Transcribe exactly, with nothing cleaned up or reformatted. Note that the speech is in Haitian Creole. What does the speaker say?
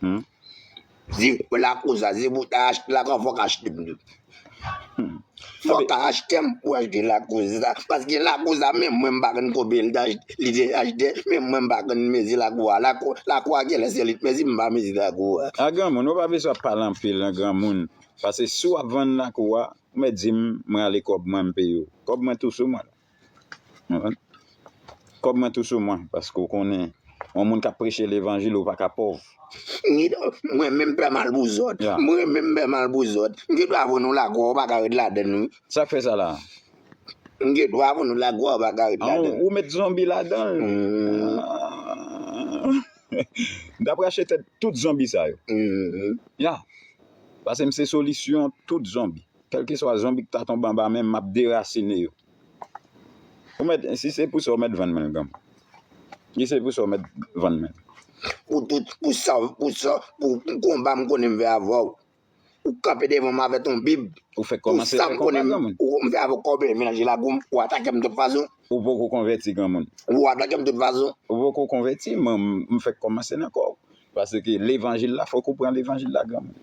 Hmm. Di, lakou sa, se pou ta achte lakou, fòk achte m tou. Fòk ta achte m pou achte lakou sa. Paske lakou sa, menm mwen, m pa konn konbyen li te achte, li te achte, menm mwen, m pa konn mezi lakou a. Lakou, lakou a genlè se li t mezi, m pa mezi lakou a. A granmoun, ou pa bezwen ap pale anpil nan granmoun. Paske si w ap vann lakou a, ou mèt di m, mwen ale kòb mwen, m peye w. Kòb mwen tou sou mwen. Ou konprann? Kòb mwen tou sou mwen, paske w konnen, yon moun k ap preche levanjil, ou pa ka pòv. Mwen menm pè mal pou zòt. Ya. Mwen menm pè mal pou zòt. M gen dwa vann ou lakou a, ou pa ka ret ladann, wi. Sa k fè sa la? M gen dwa vann ou lakou a, ou pa ka ret ladann. Ou met zonbi ladan l. Ah. M t ap rache tèt tout zonbi sa yo. Ya. Paske m se solisyon tout zonbi. Kèlkeswa zonbi ki ta tonbe anba men m, m ap derasine yo. Ou mèt, si se pou sa, ou mèt vann mwen l, granmoun. Si se pou sa, ou mèt vann mwen l. Pou tout, pou sa, pou sa, pou konba m konnen m fè avè w. Ou kanpe devan m avèk yon bib. Ou fèk kòmanse fè konba, granmoun. Ou m fè avè w kòb, melanje lakou m, ou atake m tout fason. Ou poko konvèti, granmoun. Ou atake m tout fason. Ou poko konvèti, mwen, m fèk kòmanse nan kò w. Paske levanjil la, fòk ou pran levanjil la, granmoun.